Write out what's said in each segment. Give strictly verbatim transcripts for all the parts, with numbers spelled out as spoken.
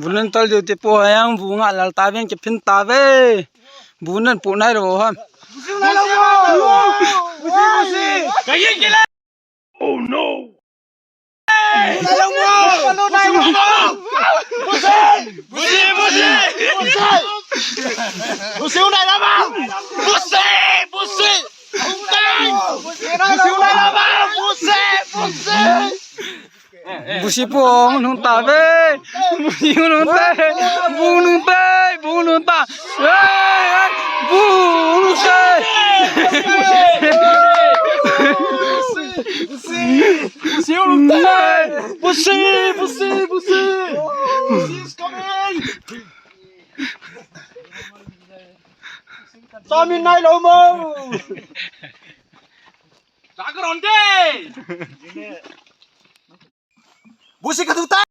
Volunteer duty po hayang bu nga lal ta veng ke phin ta ve. Bu nan pu nai lo ham. Oh no. Busi pong nung ta ve. Busi nung ta. Bu nung ta. Bu nung ta. Hey, hey, bu nung ta. Busi nung ta. Busi, busi, busi. Busi is coming. Samin nai lo mo. Chakaronde. Busi ka tu ta.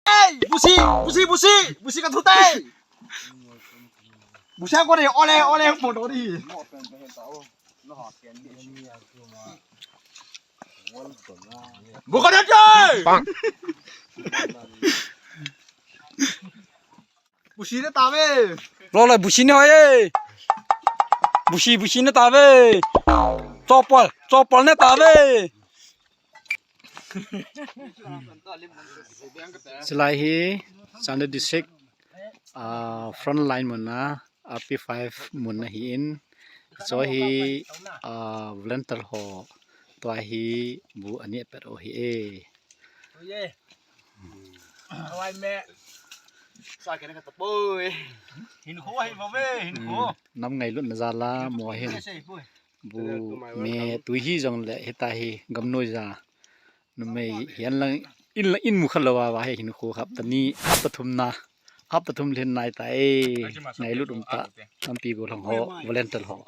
Hey, busi, busi, busi, busi ka tu ta. Busi ko ni ole ole mo do ni. Bukan aja. Busi ne ta ve. Lo la busi ne hoye. Busi busi ne ta ve. Chopal chopal ne ta ve. Chulai hi Chandel District, ah, front line mun a, R P five mun ahin. Chu hi, ah, volunteer ho tua hi bu ani pet u hi e. Hinkho hi ba ve, hinkho. Hmm, nam ngailutna jal a mo hin. Bu me tui hi jong le hita hi gamnoi ja. Numei hian lang in lang in mu kha lo a va he hinkho hapta ni hapta thum na. Hapta thum lhin nai ta e. Ngailut um ta. Tampi go lang ho volunteer ho.